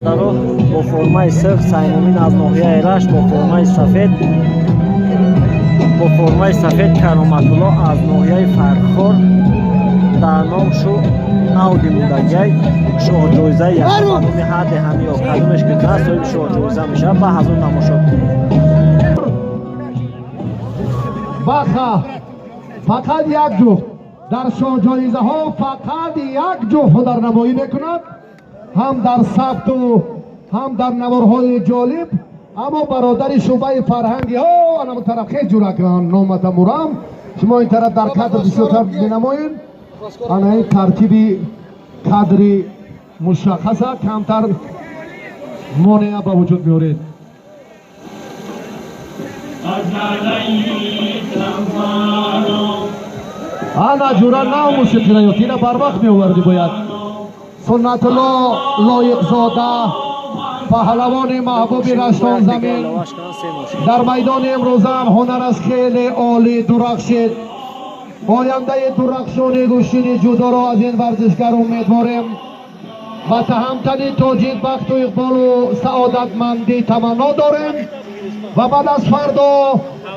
Даро бо формаи сирх Саймумин аз ноҳияи Рашт, бо формаи сафед, бо формаи сафед Кароматулло аз ноҳияи Фархор. Дар ном шу Ауди мудагай шоҳҷоизаи якум ба номи ҳарде ҳамиё кадомеш ки даст соҳиби шоҳҷоиза мешавад, ба ҳазур тамошо кунед. Баха, фақат як ҷуфт дар шоҳҷоизаҳо, фақат як ҷуфт ҳунарнамоӣ мекунад, ҳам дар сабту ҳам дар наворҳои ҷолиб. Аммо бародари шӯъбаи фарҳанги о анамун тараф хел ҷуракан номата мурам, шумо ин тараф дар кадр бисёртар менамоед. Ана ин тартиби кадри мушаххаса камтар монеа ба вуҷуд меоред. Ана ҷура, нав мусиқира ёфт, ина барвақт меовардӣ бояд. Суннатулло Лоиқзода, паҳлавони маҳбуби Раштонзамин, дар майдони имрӯзаам ҳунараш хеле олӣ дурахшид. Ояндаи дурахшони гӯштини ҷудоро аз ин варзишгар умедворем. Ба таҳамтани тоҷик бахту иқболу саодатмандӣ таманно дорем ва баъд аз фардо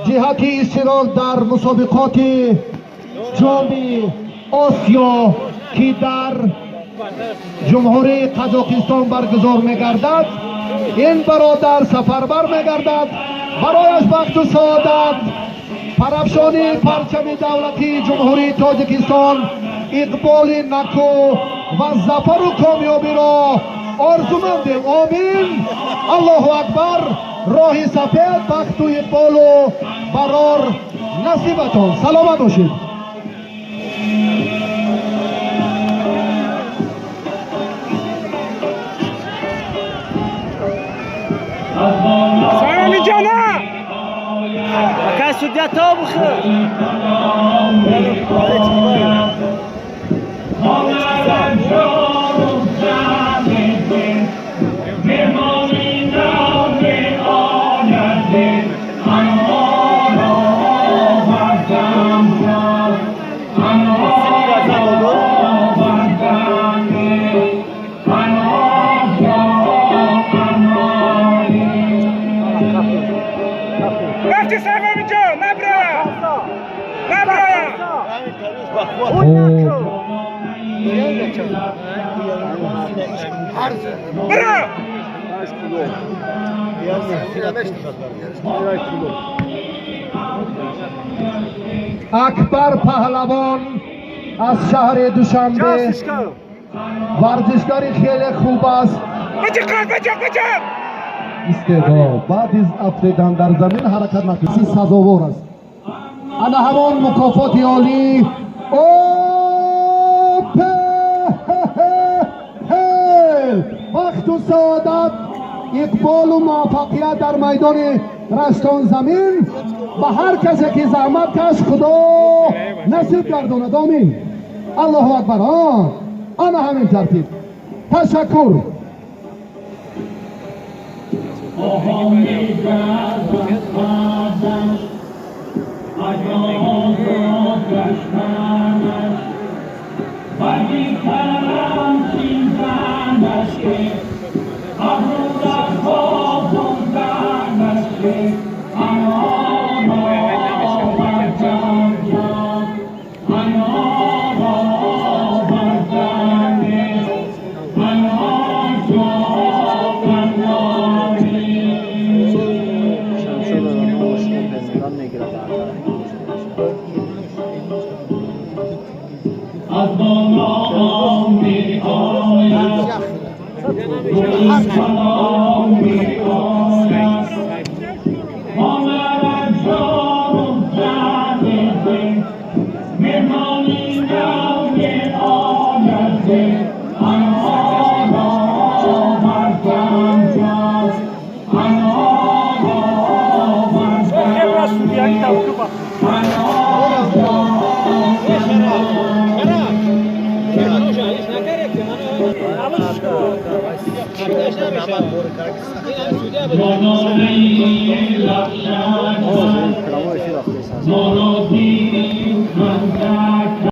ҷиҳати иштирок дар мусобиқоти Ҷоми Осиё, ки дар Ҷумҳурии Қазоқистон баргузор мегардад, ин бародар сафарбар мегардад. Барояш бахту саодат, парафшонии парчами давлатии Ҷумҳурии Тоҷикистон, иқболи наку ва зафару комёбиро орзумандем. Омин, Аллоҳу акбар. Роҳи сафед, бахту иқболу барор насибатон. Саломат бошед. Саймуминҷона! Акай судья, то бухӯр. Рафти, Саймуминҷон, наброя! Наброя! Хуб. Бира! Акбар паҳлавон аз шаҳри Душанбе варзишгари хеле хуб аст. Биҷиқад, биҷиқ, биҷиқ! Истеъдод баъди афтидан дар замин ҳаракат накун, сазовор аст ана ҳамон мукофоти олӣ. Опел, бахту саодат, иқболу муваффақият дар майдони Раштонзамин ба ҳар касе ки заҳмат каш, Худо насиб гардонад. Омин, Аллоҳу акбар. Ана ҳамин тартиб. Ташаккур. Шамшодро номо шумо пендан мегирад дар тарафи мусобиқа. از بالا می آید سلام می آید آمد جان زده مهمانی نو می آید انها آوردم جان انها Хебра آوردم судьяги тавкуба. انها Прямой эфир рафтест. Молодик.